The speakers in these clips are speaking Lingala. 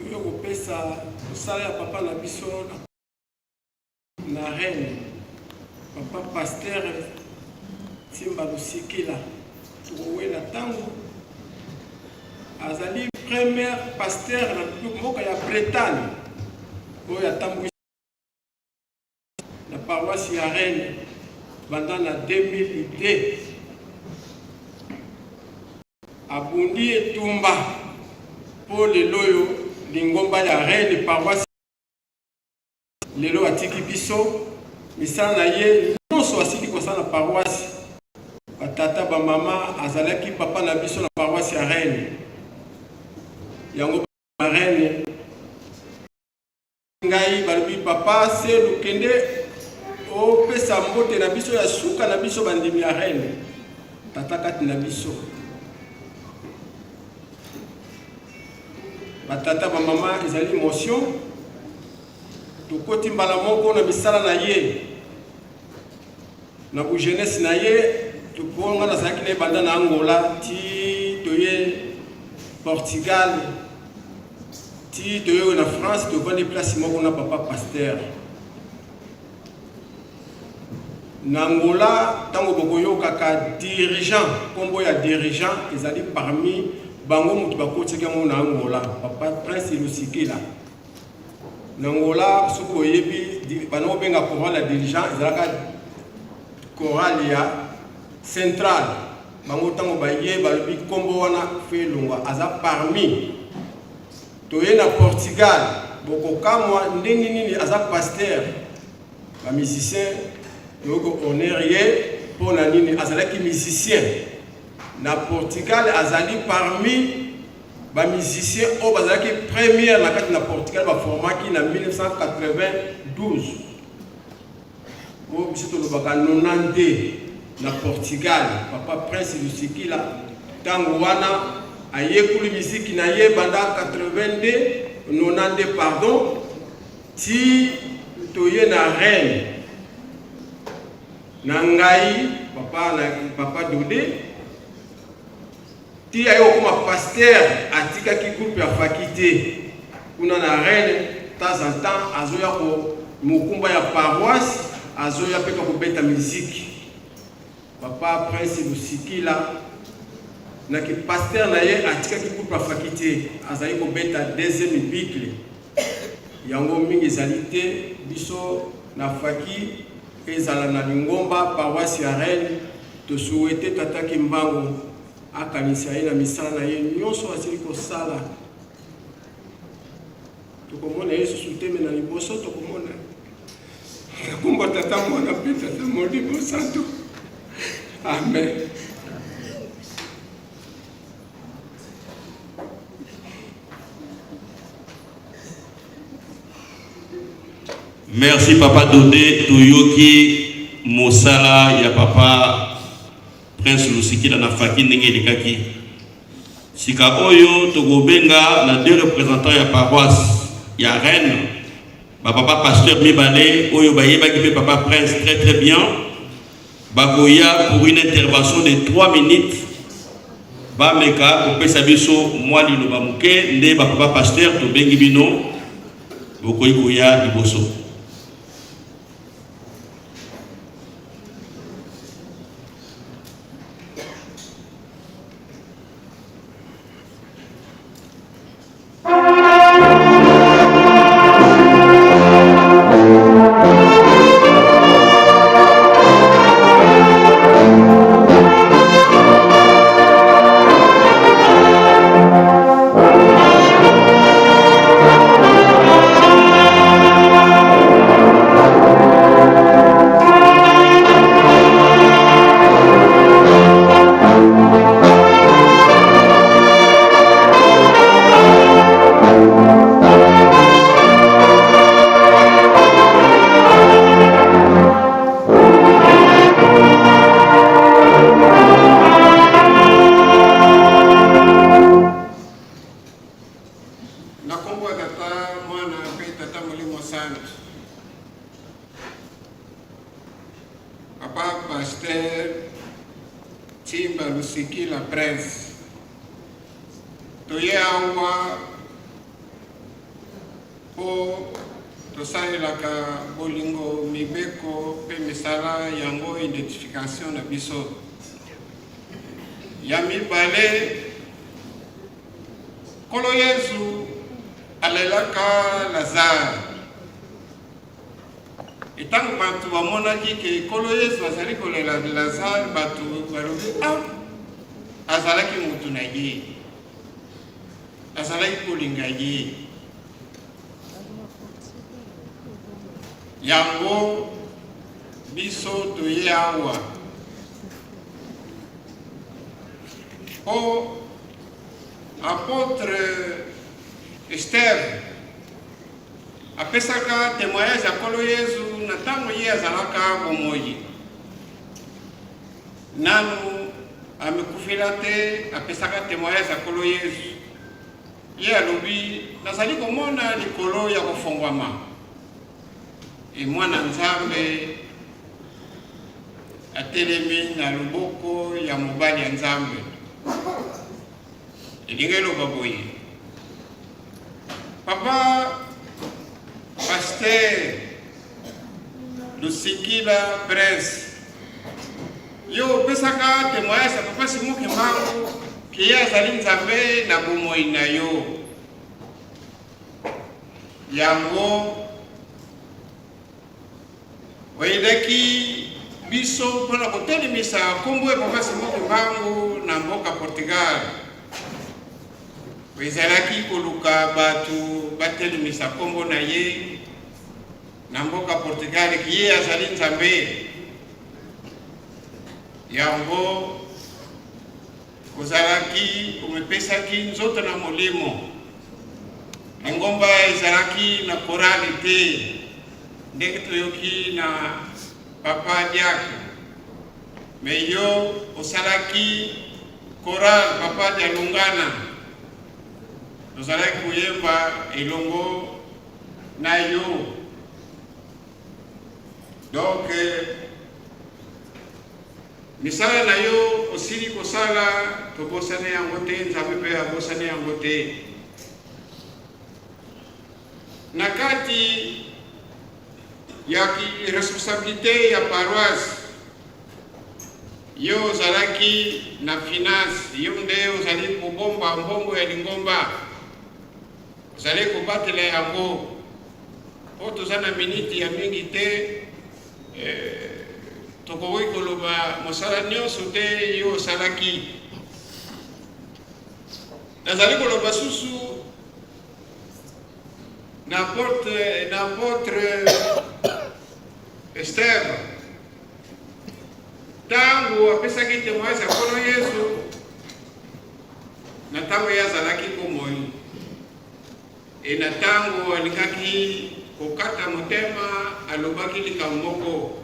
Toye kopesa mosala ya papa na biso na Rennes, papa pasteur Timba Lusikila. Tokowela ntango azali premier pasteur na mboka ya Bretagne oyo atambwisi na paroisse ya Rennes banda na 2002. Abundi etumba mpo lelo oyo lingomba ya Rennes paroisse lelo atiki biso. Misala na ye nyonso asili kosala na paroisse, batata bamama, azalaki papa na biso na paroisse ya Rennes. Yango Rennes ngai balobi papa Selu, kende opesa mbote na biso ya suka na biso bandimi ya Rennes, tata kati na biso batata bamama. Ezali motion, tokoti mbala moko na misala na ye na bujeunesse na ye. Nga nazalaki na ye banda na Angola ti toye Portugal, ti toye na France, tovandi place moko na papa pasteur na Angola. Ntango bokoyokaka dirigeant, nkombo ya dirigeant ezali parmi bango moto bakotisaki yango na Angola, papa Prince Lusikila na Angola. Soki oyebi, bana obenga chorale ya dirigeant, ezalaka chorale ya centrale. Bango ntango baye, balobi nkombo wana fe elongwa, aza parmi. Toye na Portugal, bokokamwa ndenge nini aza pasteur, bamusicien toyoki honneur ye mpo na nini azalaki musicien na Portugal. Azali parmi bamusicien oyo bazalaki première na kati na Portugal, baformaki na 1992, oyo biso tolobaka 92 na Portugal. Papa Prince Lusikila, ntango wana ayekoli miziki na ye banda 82, 92 pardon, ti toye na Rennes na ngai papa na papa Dode, ti aye kokoma pasteur. Atikaki groupe ya faki te kuna na Rennes. Temps en temps azoya ko mokumba ya paroisse, azoya mpe ka kobeta miziki. Papa Prince Lusikila na kipasteur na ye atikaki groupe ya faki te, azali kobeta deuxième bicle. Yango mingi ezali te biso na faki ezala na lingomba paroisse ya Rennes. Tosuete tata Kimbangu akanisa ye na misala na ye nyonso asili kosala. Tokomona ye susu te, me na liboso tokomona na kombo Tata, Mwana mpe Tata Molimo Santo. Amen. Merci papa Dode, toyoki mosala ya papa Prince Lusikila na faki ndenge elekaki. Sika oyo tokobenga na deux représentants ya paroisse ya Rennes, ba papa pasteur mibale oyo bayebaki mpe papa Prince très très bien, bakoya pour une intervention de 3 minutes, bameka kopesa biso mwa liloba moke. Nde ba papa pasteur tobengi bino, bokoki koya liboso. Na nkombo ya Tata, Mwana mpe Tata Molimo Santu. Papa Pasteur Timba Lusikila Prince, toye awa. Mpo tosalelaka bolingo, mibeko mpe misala yango identification na biso. Ya mibale, Nkolo Yezu alelaka Lazare. Ntango bato bamonaki ke Nkolo Yesu azali kolela Lazare, bato balobi, ah, azalaki moto na ye, azalaki kolinga ye. Yango biso toye awa mpo apotre Esteve Apesaka temoignage ya Nkolo Yezu na ntango ye azalaka bomoyi. Nanu amikufela te, apesaka temoignage ya Nkolo Yezu. Ye alobi, nazali komona likolo ya kofongwama, e Mwana Nzambe atelemi na loboko ya mobali ya Nzambe. Elingi eloba boye, Papa Pasteur Lusikila Prince, yo opesaka temoignage ya Papa Simon Kimbangu ke ye azali Nzambe na bomoi na yo. Yango Oyedaki biso mpo na kotelemisa nkombo ya Papa Simon Kimbangu na mboka Portugal. Ezalaki koluka bato batelemisa nkombo na ye na mboka Portugal, ye azali Nzambe. Yango ozalaki omipesaki nzoto na molimo. Lingomba ezalaki na korale te, ndenge toyoki na papa diacre, me yo osalaki korale papa Dialungana, tozalaki koyemba elongo na yo. Donc Misala na yo osili kosala, tobosani yango te, Nzambe mpe abosani yango te. Na kati ya responsabilite ya paroisse, yo ozalaki na finance, yo nde ozali kobomba mbongo ya lingomba, ozali kobatela yango mpo toza na miniti ya mingi te. Eh, tokoki koloba mosala nyonso te yo osalaki. Nazali koloba susu na apotre, na apotre Esteve ntango apesaki temoignage ya Nkolo Yesu na ntango ye azalaki bomoi. E na ntango alingaki kokata motema, alobaki likambo moko.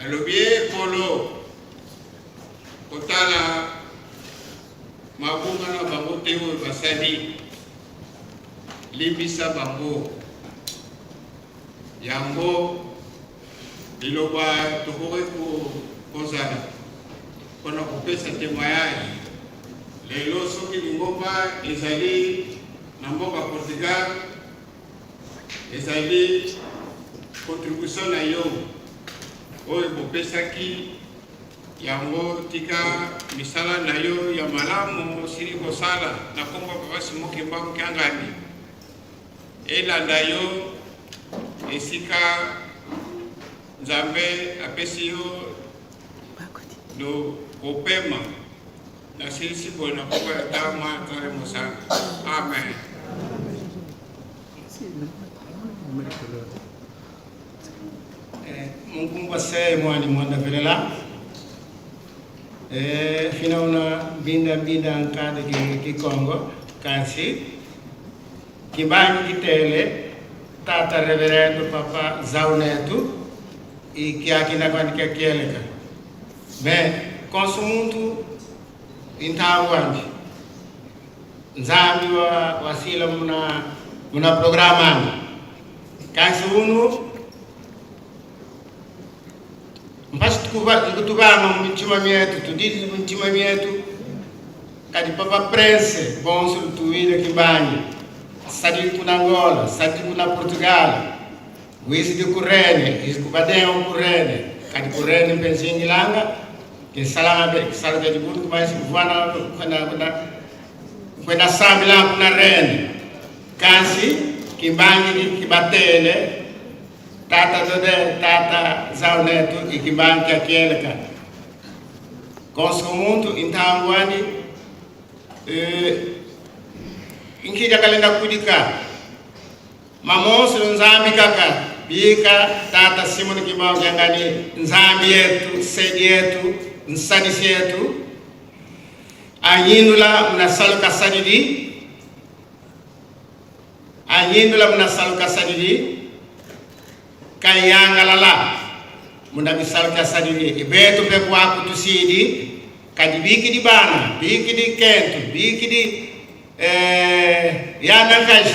Alobi, E Nkolo, kotala mabunga na bango te oyo basali, limbisa bango. Yango liloba tokoki kozala mpo na kopesa temoignage lelo. Soki lingomba ezali na mboka Portugal, ezali contribution na yo oyo bopesaki yango. Tika misala na yo ya malamu osili kosala na nkombo ya Papa Simon Kimbangu Kiangani elanda yo esika Nzambe apesi yo do kopema. Nasilisi boye na kombo ya Tata, Mwana, Tata Mosantu. Amen. Munkumbwa se mwani mwanda velela e finauna binda binda nkande ki kikongo kasi Kimbangu kitele tata reverendo papa Zau Neto e kiaki na kwandi kia kieleka me konso muntu intawu wandi Nzambi wa wasila muna muna programa andi kasi unu mpasi tukutubanga mu mitima mietu tudizi mu mitima mietu. Kadi papa prince bonso lutuwile kimbanyi. Sadidi kuna Angola, sadidi kuna Portugal, wisi di kurene, isi kubadeo kurene, kadi kurene mpenzingilanga, kisalanga be kisaluka dibundu kumaisi kuvana kuna kuna kwenda sambila kuna rene. Kasi kimbangi kibatele tata dode tata zaunetu ikimbangi akieleka. Konso muntu intangwani nkija kalenda kudika mamonso nzambi kaka bika tata Simon Kimbangu Kiangani nzambi yetu sedi yetu nsadisi yetu anyindula mnasaluka sadidi anyindula mnasaluka sadidi kayangalala munda bisaluka sadidi ibetu pe kwa kutusidi kadi bikidi bana bikidi kentu bikidi yanakaji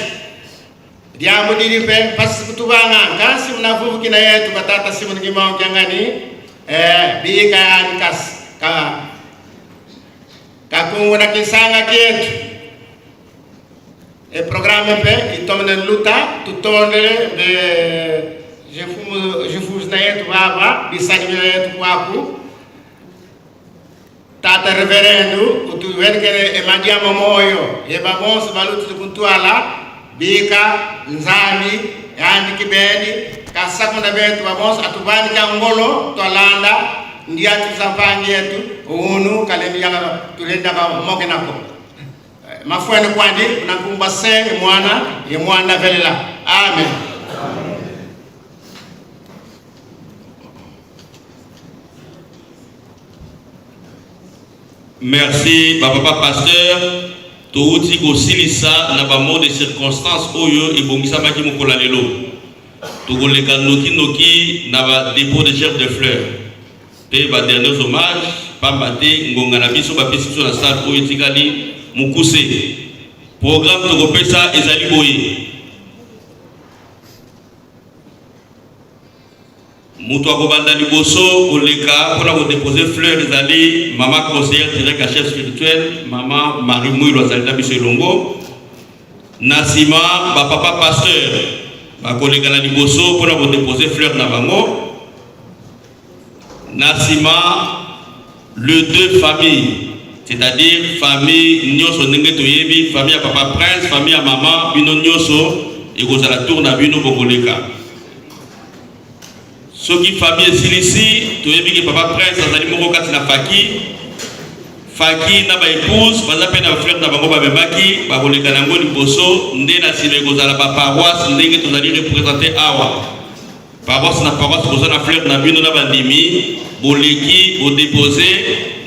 diambo dili pe pasi kutubanga kasi mnavuvukina yetu batata Simon Kimbangu Kiangani bika yani kas ka kakungu na kisanga kietu e programme pe itomne luta tutondele de je na yetu baba bisani yetu kwaku tata reverendo utuwenkele emadiamo moyo yeba bonso balutu tukuntwala bika nzambi yani kibeni kasakunda betu babonso atubani ka ngolo twalanda ndiatu zampangi yetu unu kalemi yanga tulenda ka moke nako mafwene kwandi nakumba se mwana ye mwana velela. Amen. Merci papa pasteur. Touti kosilisa na ba mots de circonstance oyo ebongisamaki mokolo ya lelo. Tokoleka noki noki na ba dépôt de gerbe de fleurs pe ba derniers hommages, pamba te ngonga na biso bapesi biso na salle oyo etikali mokuse. Programme tokopesa ezali boye. Moto akobanda liboso koleka mpona kodepose fleur ezali mama conseillère direct ya chef spirituel mama Marie Mwilu azali na biso elongo. Na nsima bapapa pasteur bakoleka na liboso mpona kodepose fleur na bango. Na nsima le deux familles, c'est-à-dire famille nyonso ndenge toyebi, famille ya papa Prince, famille ya mama, bino nyonso ekozala tour na bino bokoleka. Soki famille esilisi, toyebi ke papa Prince azali moko kati na faki. Faki na ba épouse baza pe na fleur na bango bamemaki, bakoleka na yango liboso, nde na nsima ekozala ba paroisse ndenge tozali représente awa. Paroisse na paroisse boza na fleur na bino na bandimi, boleki bodepose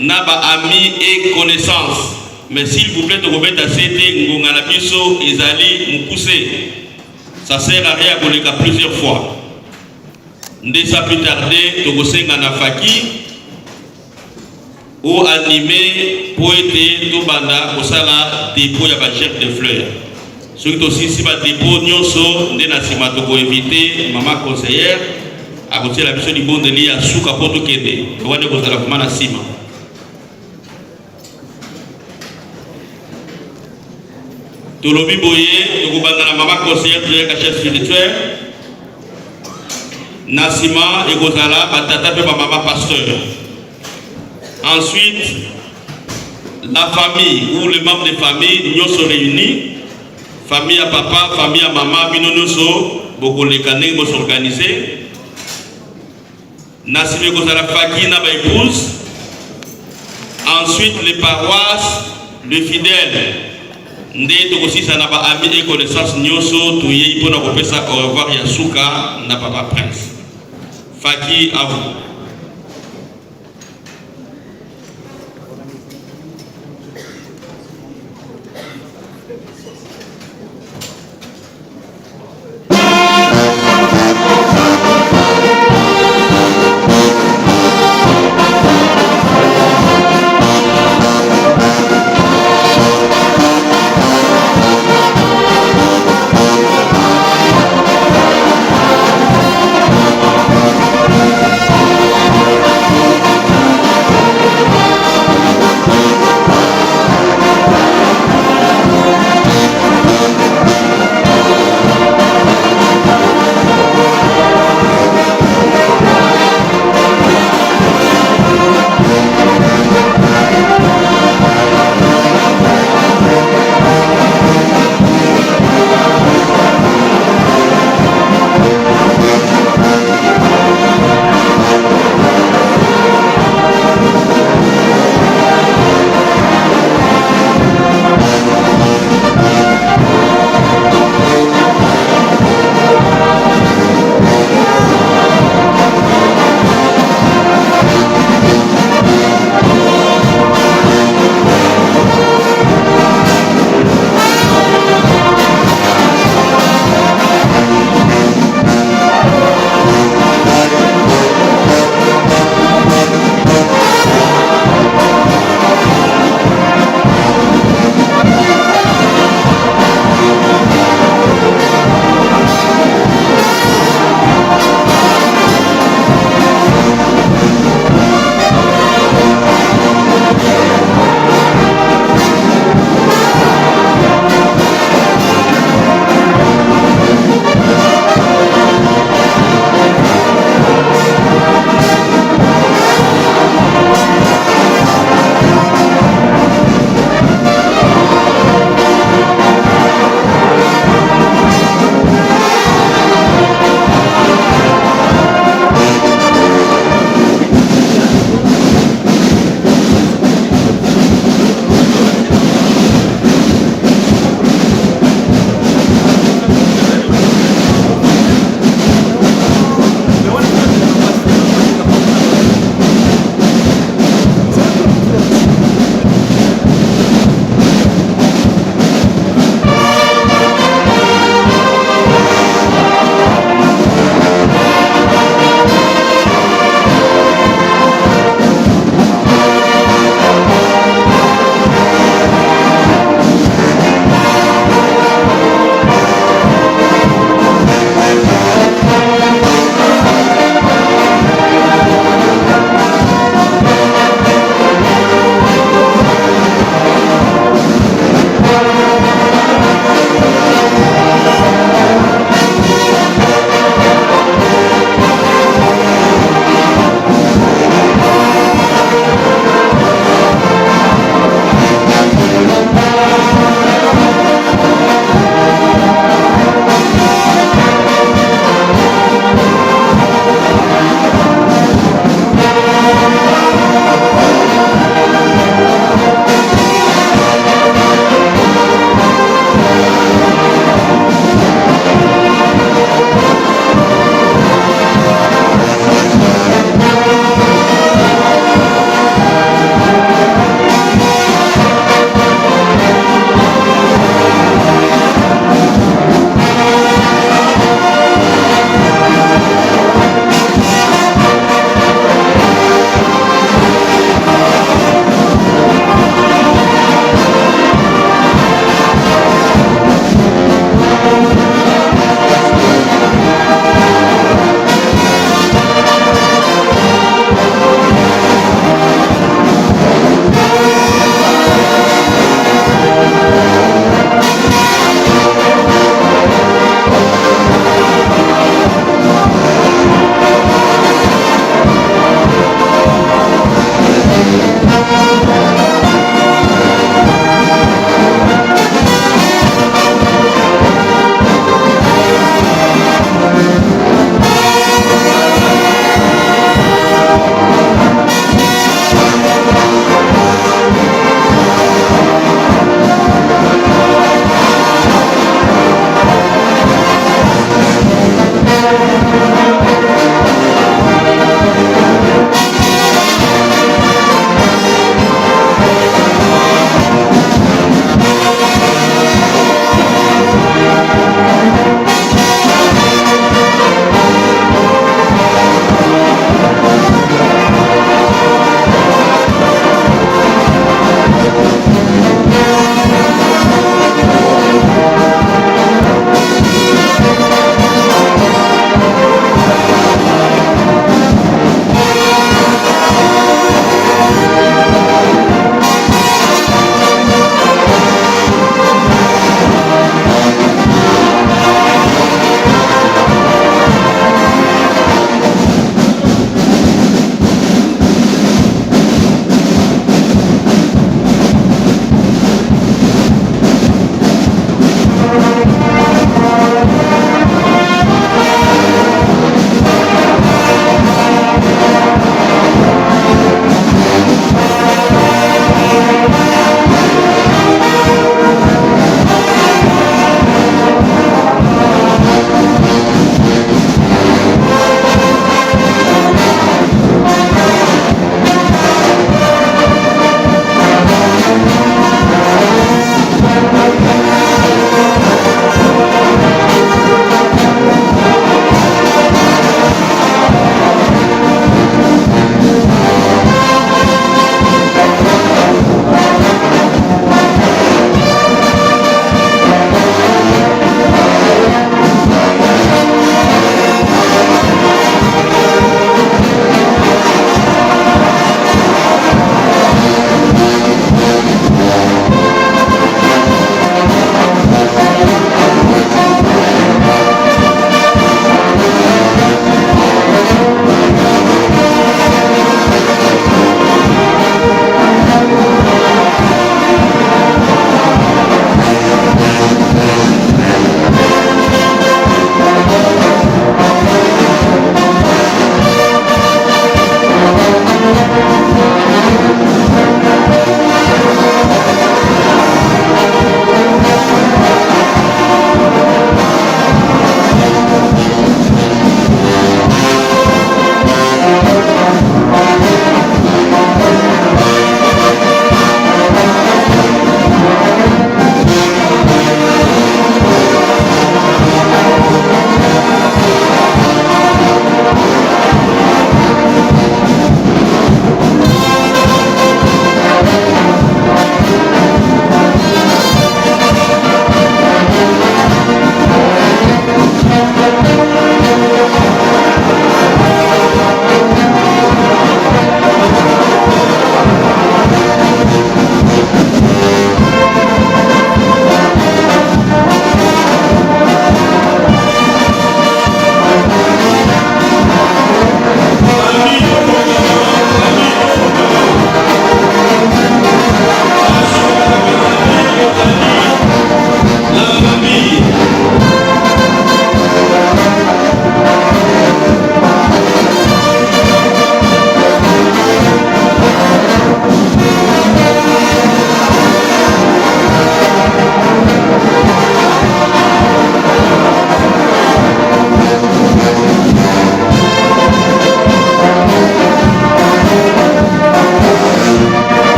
na ba amis et connaissances. Mais s'il vous plaît tokobeta sete, ngonga na biso ezali mokuse. Ça sert à rien koleka plusieurs fois. Nde sans plus tarder tokosenga na faki o animé po ete tobanda kosala dépôt ya ba gerbe de fleurs. Soki tosilisi ba dépôt nyonso nde na nsima tokoinvite mama conseillère akotiela biso libondeli ya suka po tokende. Wana ekozala vraiment na nsima. Tolobi boye tokobanda na mama conseillère directe ya chef spirituel, na nsima ekozala batata mpe bamama pasteur, ensuite la famille ou les membres de famille nyonso réunis, famille ya papa, famille ya mama, bino nyonso bokoleka ndenge bosorganize. Na nsima ekozala faki na ba épouse, ensuite les paroisses, les fidèles, nde tokosilisa na ba amis et connaissances nyonso toyei mpona kopesa au revoir ya suka na papa Prince. Faki à vous.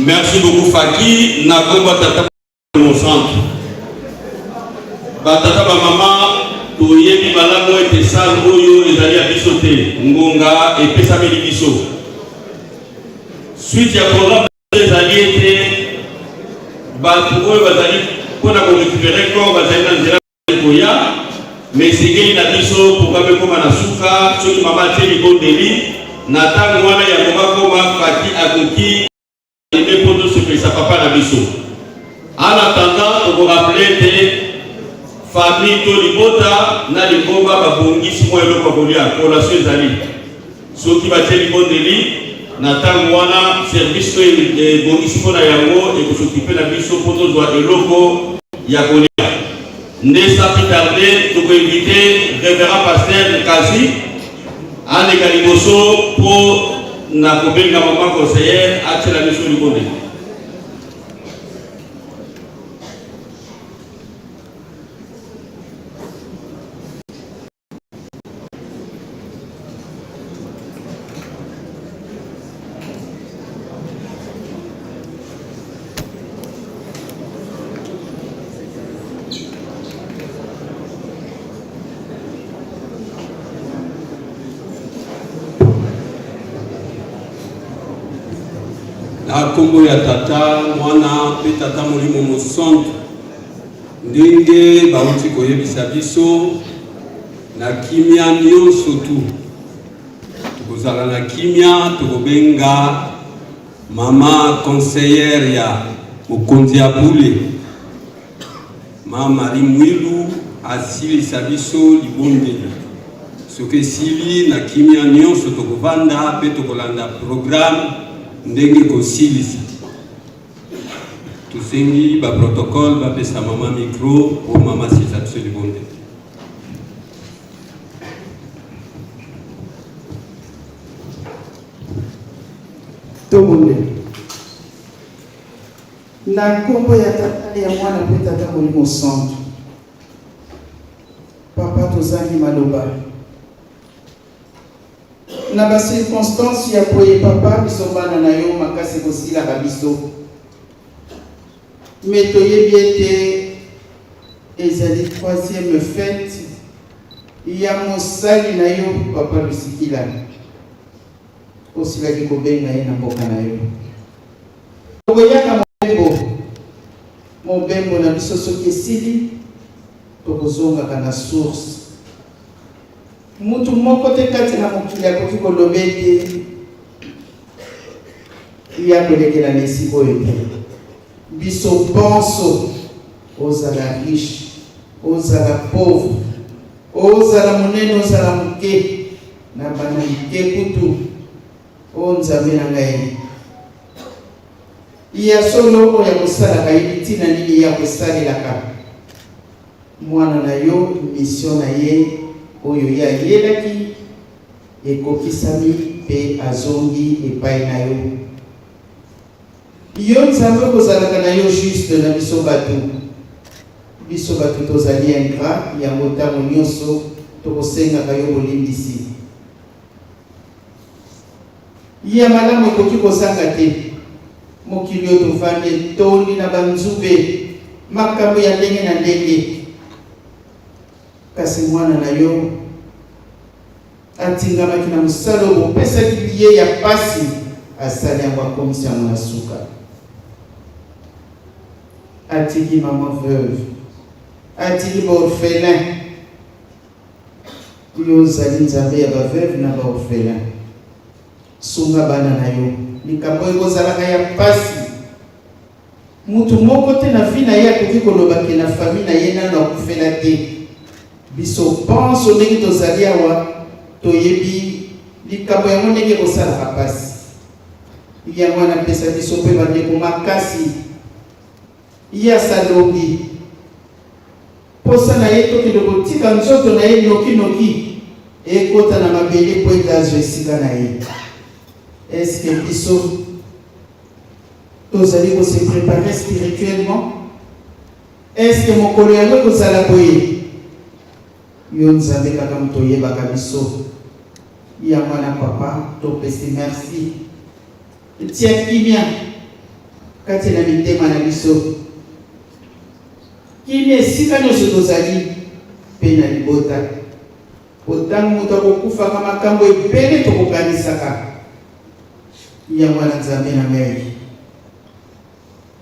Merci beaucoup Faki na kombo tata mosantu. Batata ba mama toyebi malamu ete salle oyo ezali ya biso te, ngonga epesameli biso. Suite ya programme ezali ete bato oyo bazali mpo na korécupérer corps bazali na nzela koya, mais esengeli na biso programme ekoma na suka. Soki mama atie libondeli na ntango wana ya koma Faki akoki eme mpo tosepelisa papa na biso. En attendant, tokorappeler ete famille to libota na lingomba babongisi mwa eloko ya kolia, collation ezali. Soki batie libondeli na ntango wana, service oyo ebongisi mpo na yango ekos'occuper na biso mpo tozwa eloko ya kolia. Nde sans plus tarder, tokoinviter révérend pasteur Nkazi aleka liboso mpo na kobenga mama conseillère atiela biso libondeli. Na nkombo ya Tata, Mwana mpe Tata Molimo Mosantu, ndenge bauti koyebisa biso na kimia nyonso tu tokozala na kimia. Tokobenga mama conseillère ya mokonzi ya bule, ma Marie Mwilu, asilisa biso libondeli. Soki esili na kimia nyonso, tokovanda mpe tokolanda programme ndenge kosilisa. Tosengi baprotocole bapesa mama micro po mama asilisa biso libondeli. Tobondela. Na nkombo ya Tata, ya Mwana mpe Tata Molimo Santu. Papa, tozangi maloba na bacirconstance ya boye. Papa, biso bana na yo, makasi kosilaka biso, mais toyebi ete ezali troisième fête ya mosali na yo, papa Lusikila. Osilaki kobenga ye na mboka na yo. Tokoyaka mobembo, mobembo na biso soki esili, tokozongaka na source. Mutu moko te kati na mokili akoki koloba ete ya kolekela na esika oyo te. Biso bonso, ozala riche, ozala pauvre, ozala monene, ozala moke, na bana mike kutu, o Nzambe na ngai, ya solo oyo akosalaka yebi ntina nini ye akosalelaka mwana na yo. Mission na ye oyo ye ayelaki ekokisami mpe azongi epai na yo. Yo Nzambe okozalaka na yo juste na biso bato. Biso bato tozali ingrat, yango ntango nyonso tokosengaka yo bolimbisi. Ya malamu ekoki kozanga te. Mokili oyo tovandi etondi na banzube, makambo ya ndenge na ndenge, kasi mwana na yo atingamaki na mosala oyo bopesaki ye ya pasi, asali yango, akomisi yango na suka. Atiki mama veuve, atiki baorphelin. Yo ozali Nzambe ya baveuve na baorphelin, sunga bana na yo. Likambo ekozalaka ya pasi, mutu moko te na vie na ye akoki koloba ke na famille na ye nano akufela te. Biso bonso ndenge tozali awa toyebi likambo yango ndenge ekosalaka pasi. Yango wana pesa biso mpe bandeko makasi. Ye asalongi posa na ye tokende kotika nzoto na ye nokinoki ekota na mabele mpo ete azwa esika na ye. Est-ce biso tozali kose préparer spirituellement? Est-ce mokolo yango ekozala boye? Yo Nzambe kaka moto oyebaka biso. Yango wana papa, topesi merci. Tia kimia. kati na mitema na biso, kimia esika nyonso tozali mpe na libota. Mpo ntango moto akokufaka, makambo ebele tokokanisaka. Yango wana Nzambe na ngai,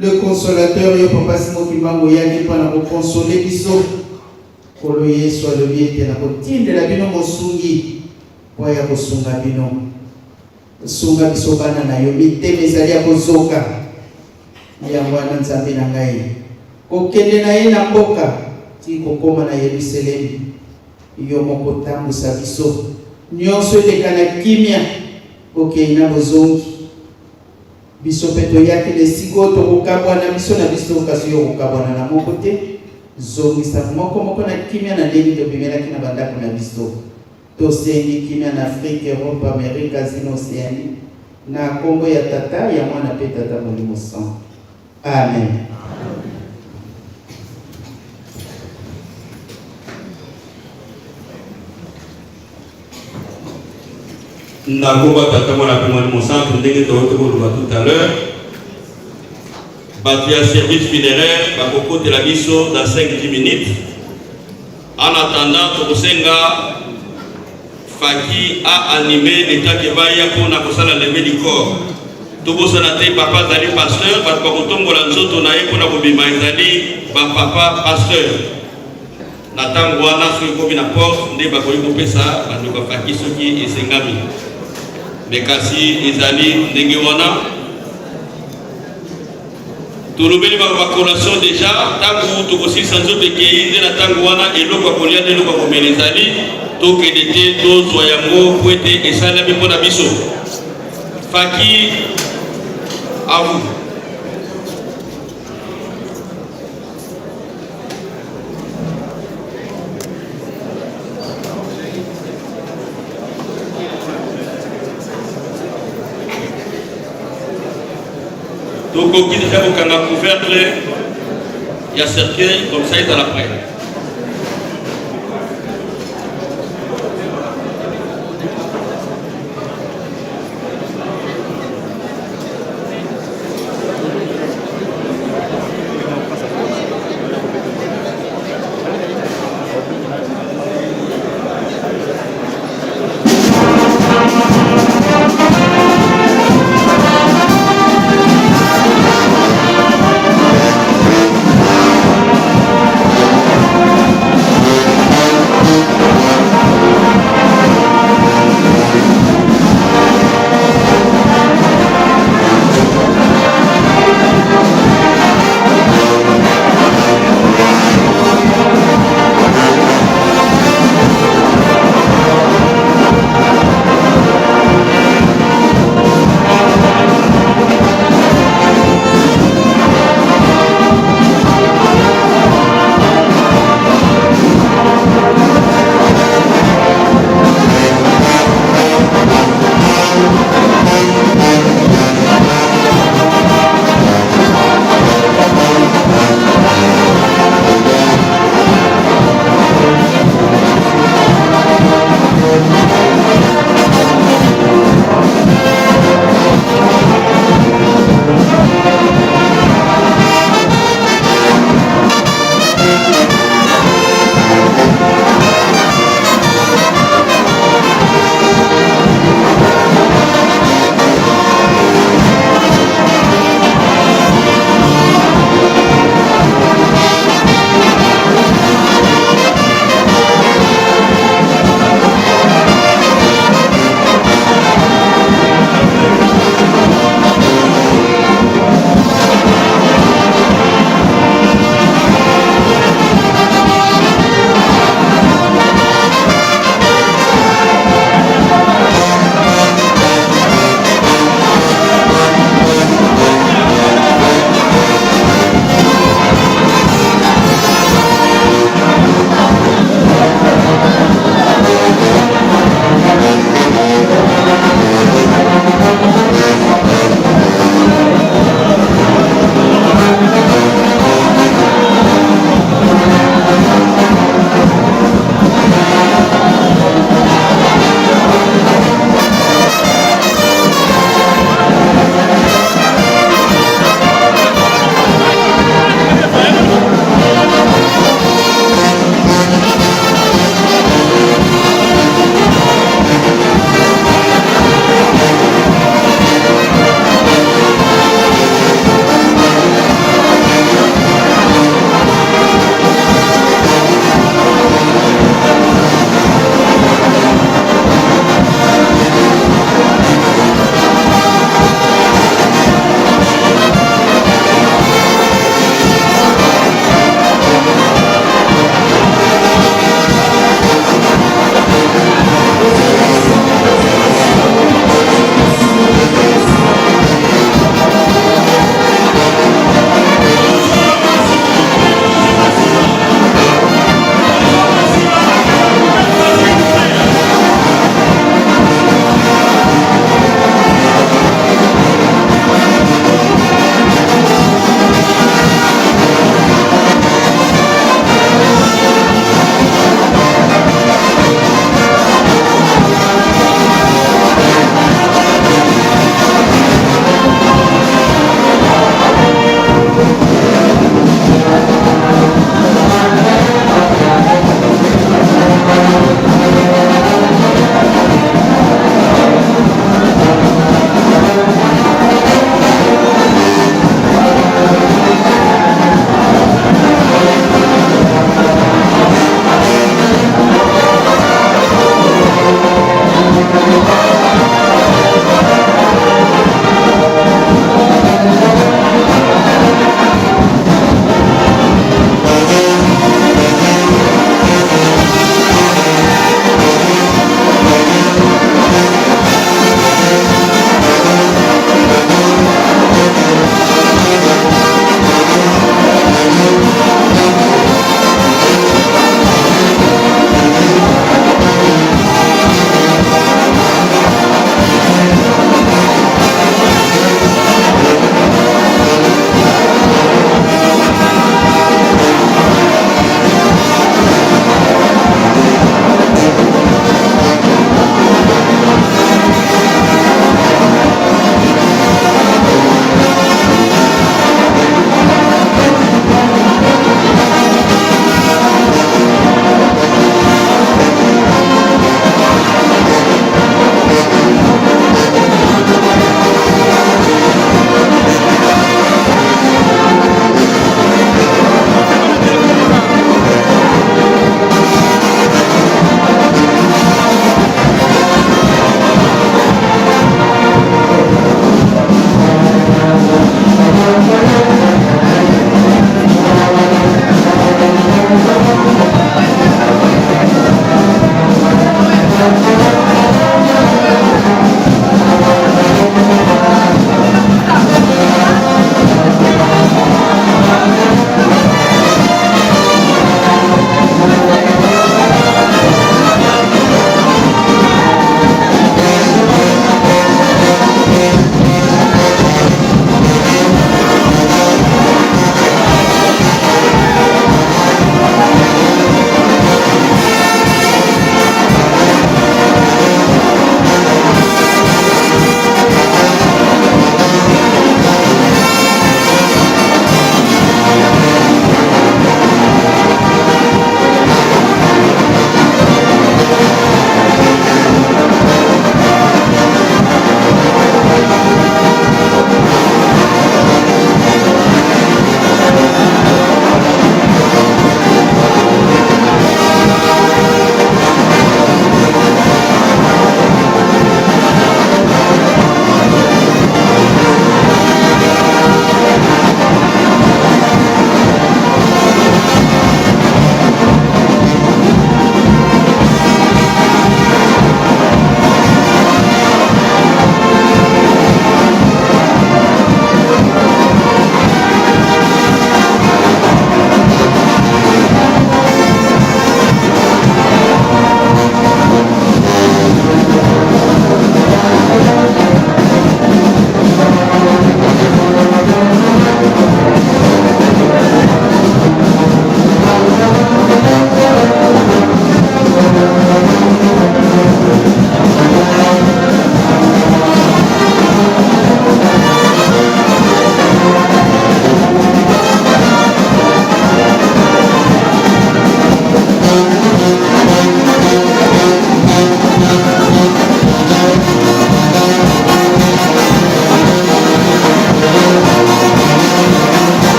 le consolateur, yo Papa Simon Kimbangu oyaki mpo na kokonsole biso. Nkolo Yesu alobi ete nakotindela bino mosungi mpo aya kosunga bino. Sunga biso bana na yo, mitema ezali ya kozoka. Yango wana Nzambe na ngai, kokende na ye na mboka tii kokoma na Yelusalemi, yo moko tambwisa biso, nyonso eleka na kimia, bokei na bozongi. Biso mpe toyaki na esika oyo tokokabwana biso na biso, kasi yo okokabwana na moko te. Zongisa moko moko na kimia na ndenge tobimelaki na bandako na biso. Tosengi kimia na Afrique, Europe, Amerique, Asie na Oceanie, na kombo ya Tata, ya Mwana mpe Tata Molimo Santu. Amen. Na kombo ya Tata, Mwana mpe Molimo Santu, ndenge touti koloba tout à l'heure, bato ya service funéraire bakokotela biso dans 5-10 minutes. En attendant, tokosenga Faki a anime etake baya mpo na kosala leve du corps. Tobosana te papa azali pasteur, bato bakotombola nzoto na ye mpo na kobima ezali bapapa pasteur. Na ntango wana soki ekomi na porte nde bakoki kopesa bandeko ya Faki soki esengami. Me kasi ezali ndenge wana. Tolobeli ba ba collation dejà, tango tokosilisa nzoto ekei nde na tango wana eloko ya kolia na eloko ya komela ezali, tokende te tozwa yango mpo ete esalelami mpo na biso. Faki à vous. Tokoki deja kokanga couvercle ya cercueil comme ça ezala prêt.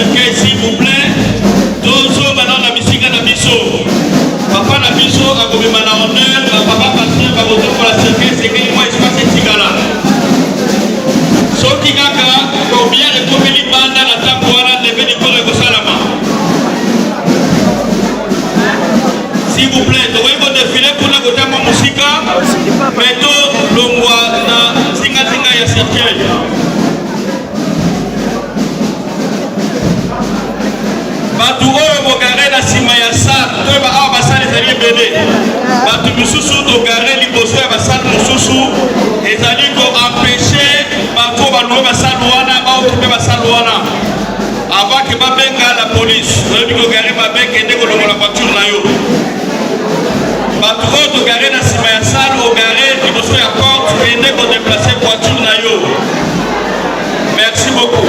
cercueil, s'il vous plaît. Tozonga nano na bisika na biso. Papa na biso akobima na honneur, ba papa pasteur bakotombola cercueil, esengeli mwa espace etikala. Soki kaka corbillard ekomi libanda na ntango wana, leve du corps ekosalama. S'il vous plaît, tokoki kodefile kuna kota mwa mosika, mais tolongwa na zingazinga ya cercueil. Bato oyo bogare na nsima ya salle, toyeba awa basale ezali ebele. Bato misusu togare liboso ya basale mosusu, ezali koempeshe bato oyo balouer basale wana baokipe basale wana avant ke babenga la police. Oyebi kogare mabe, kende kolongola voiture na yo. Bato oyo togare na nsima ya salle, ogare liboso ya porte, kende kodeplace voiture na yo. Merci beaucoup.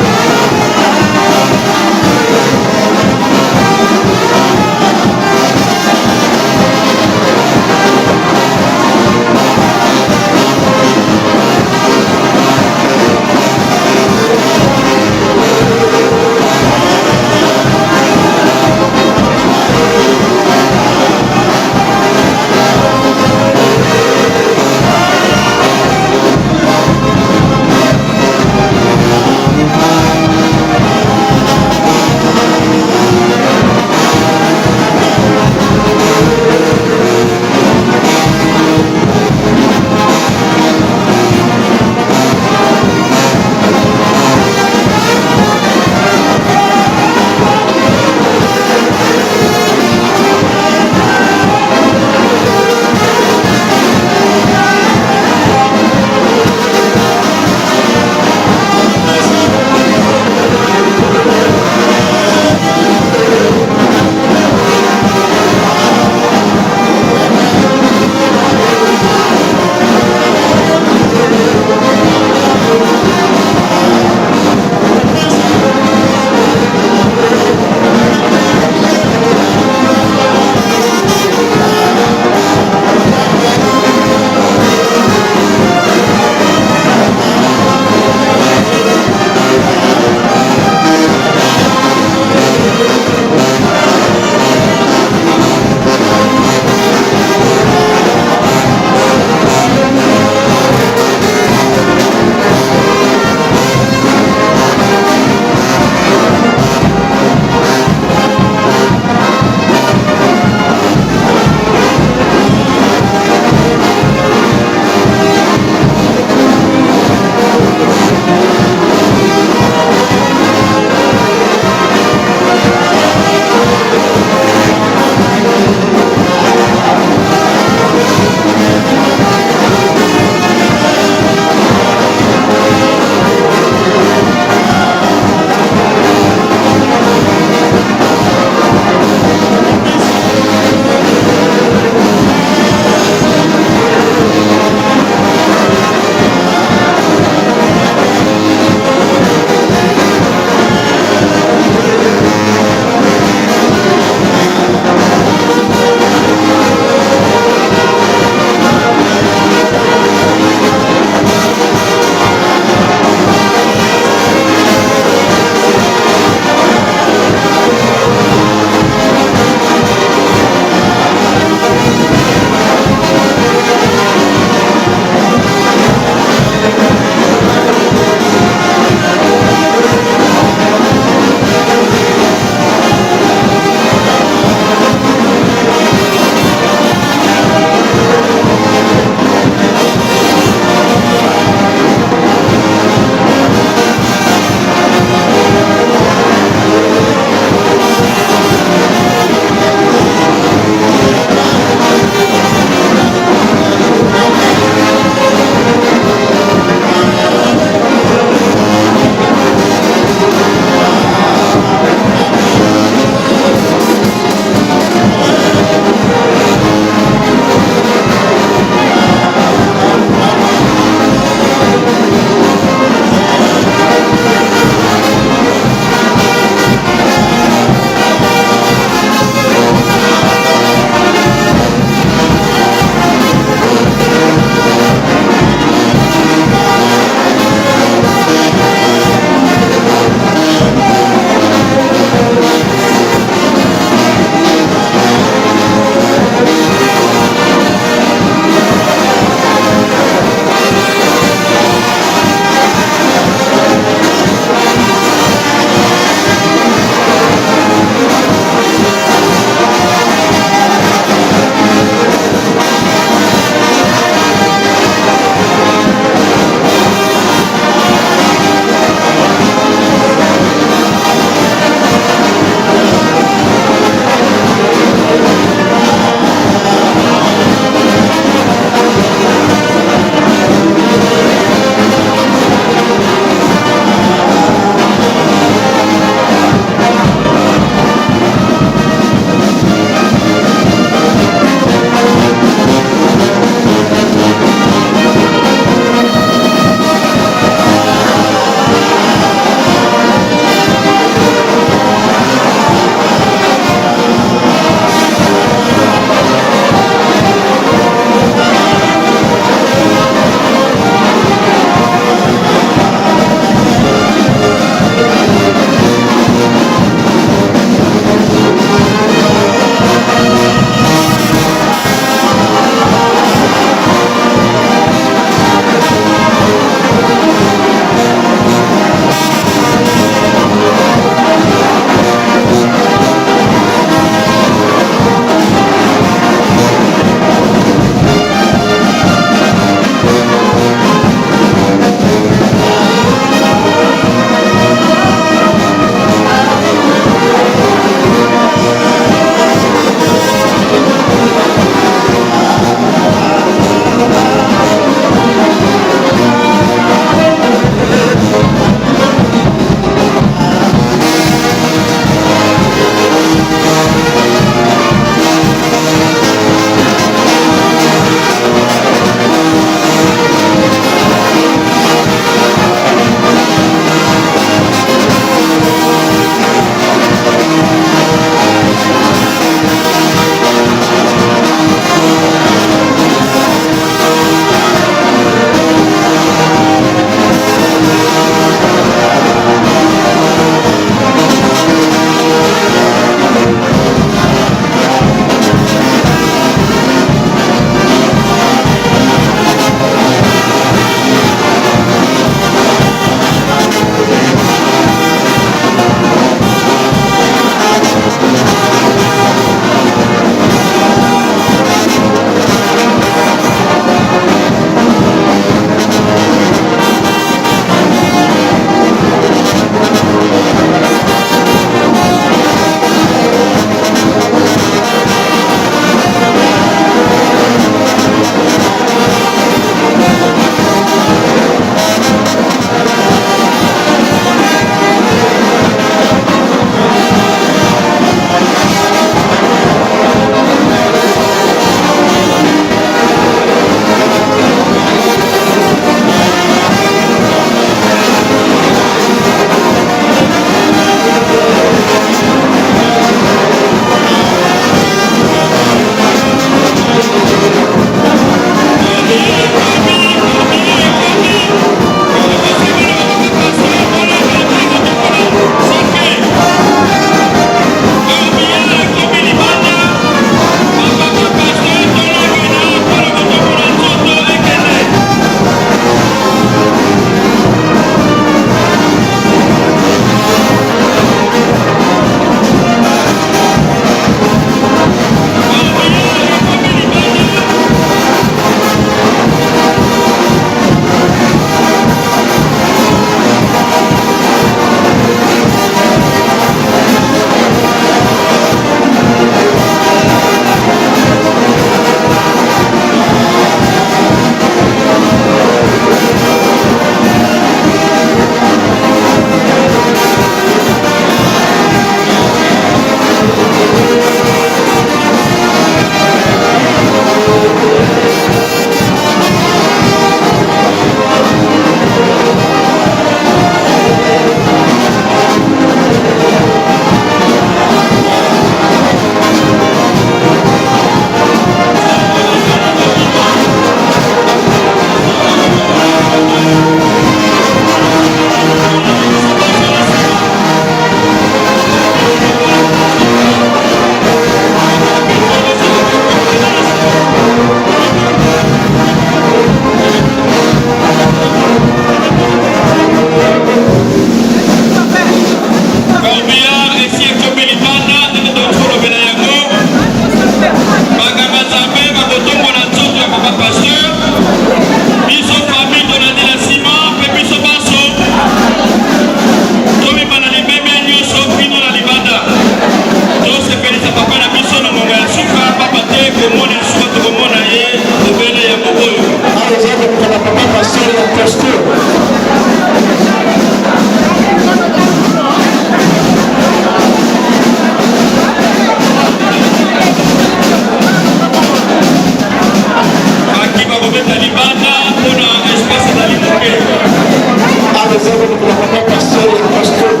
bandeko ba papa pasteur ya costaud.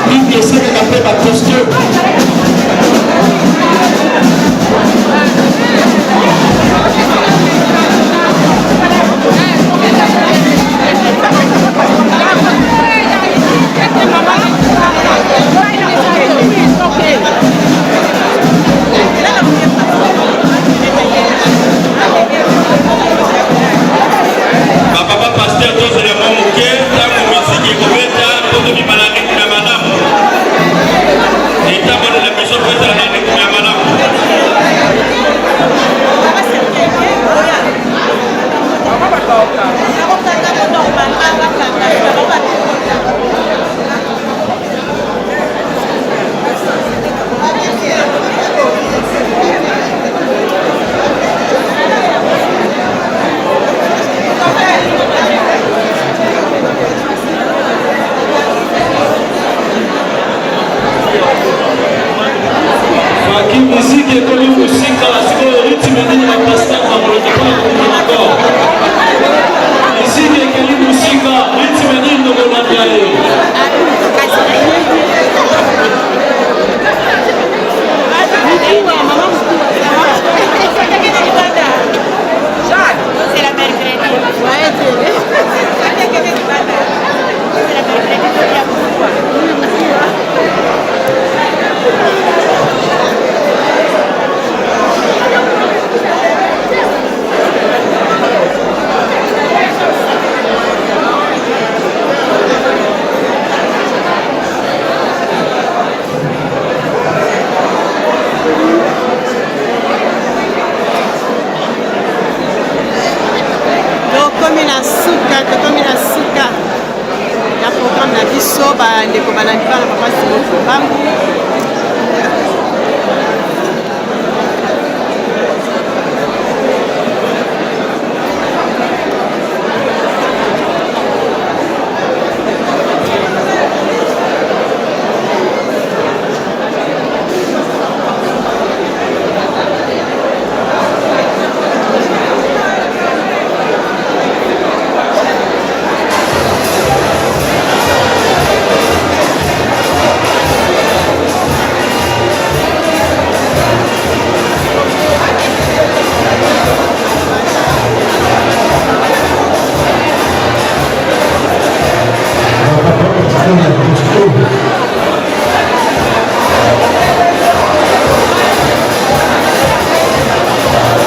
Bible esengaka mpe ba costaud. Bapapa pasteur tozela mwa moke ntango miziki ekobeta mpo tobima na rythme ya malamu. Etamboli na biso mpo ezala na rythme ya malamu. Faki miziki ekomi mosika sikoyo ritme nini ba pasteur bakolanda mpona kokoma na corps miziki ekeli mosika ritme nini tokolanda ye. Tokomi na suka, tokomi na suka ya programme na biso. Bandeko balandi bana papa Simon Kimbangu,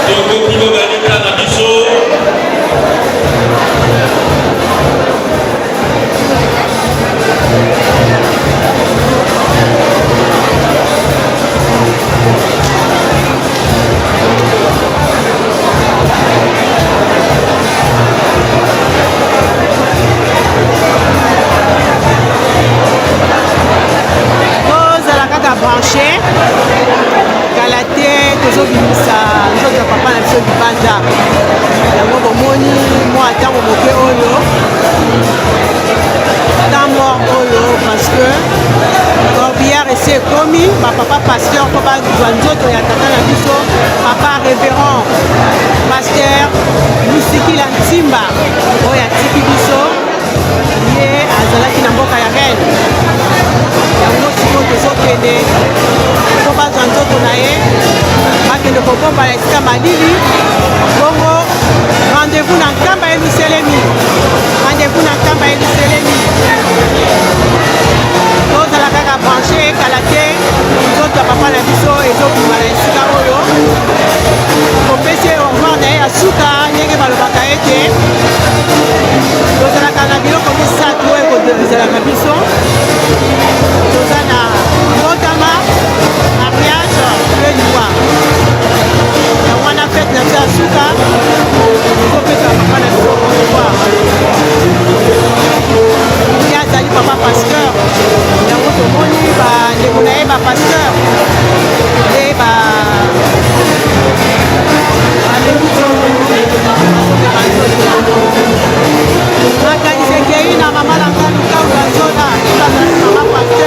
Tokoki kobalika na biso. Tozala kaka branche, kala te tozobimisa nzoto ya papa na biso libanda. Yango bomoni mwa ntango moke oyo, temps mort oyo, parce que corbillard esi ekomi. Bapapa pasteur mpo bazwa nzoto ya tata na biso papa révérend pasteur Lusikila Ntimba oyo atiki biso. Ye azalaki na mboka ya Rennes. Yango sikoyo tozokende mpo bazwa nzoto na ye, bakende kobomba na esika malili. Bongo rendez-vous na Nkamba Yelusalemi, rendez-vous na Nkamba Yelusalemi. Tozala kaka branche, kala te nzoto ya papa na biso ezobima na esika oyo kopesi ye au revoir na ye ya suka. Ndenge balobaka ete tozalaka na biloko misato oyo ekozelaka biso: toza na mbotama, mariage mpe liwa. Yango wana fete na biso ya suka tozopesa papa na biso au revoir. Ye azali papa pasteur, yango tomoni bandeko na ye bapasteur nde ba makanisi ekei na mama na nga Lukau Bazola, ye bazali mama pasteur.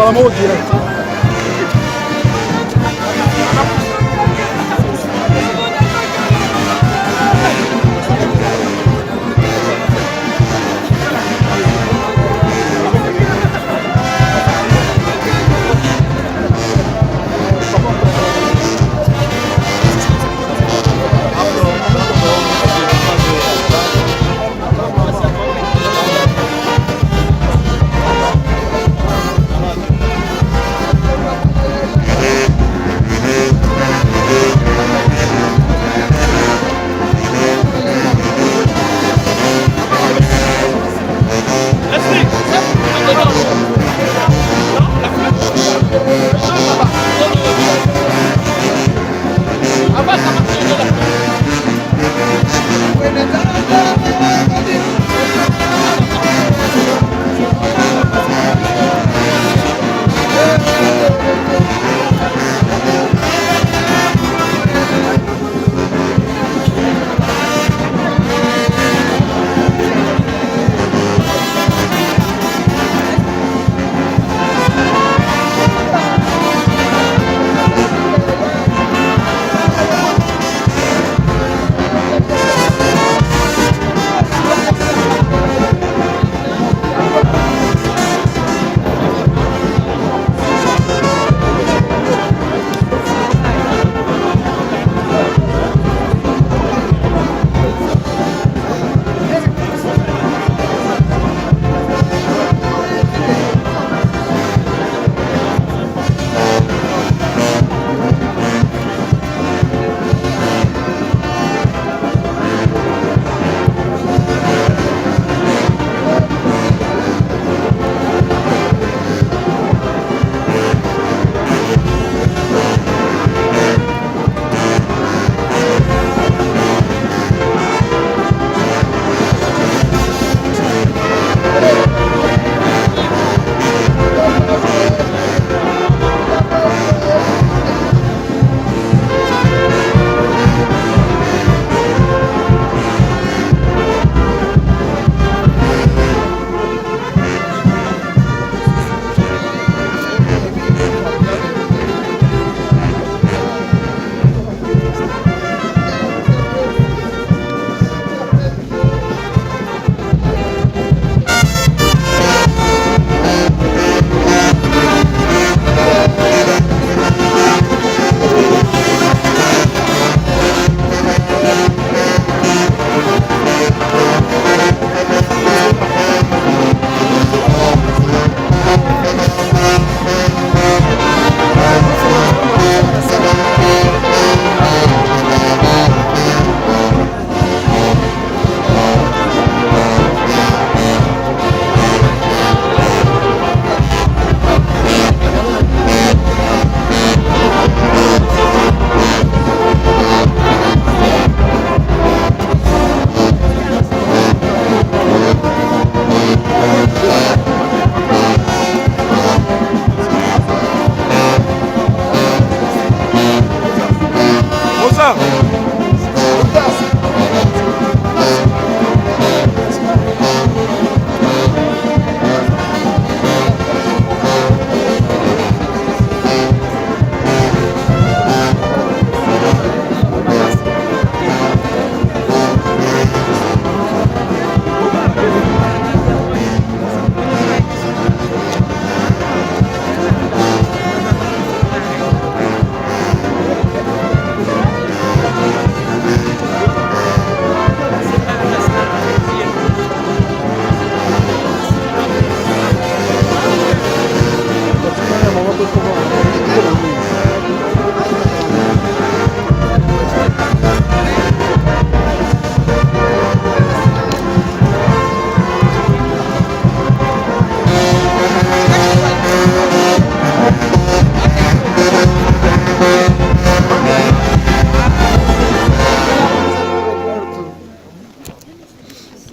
Mbala moko direct.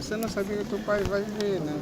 Você não sabia que teu pai vai ver, né?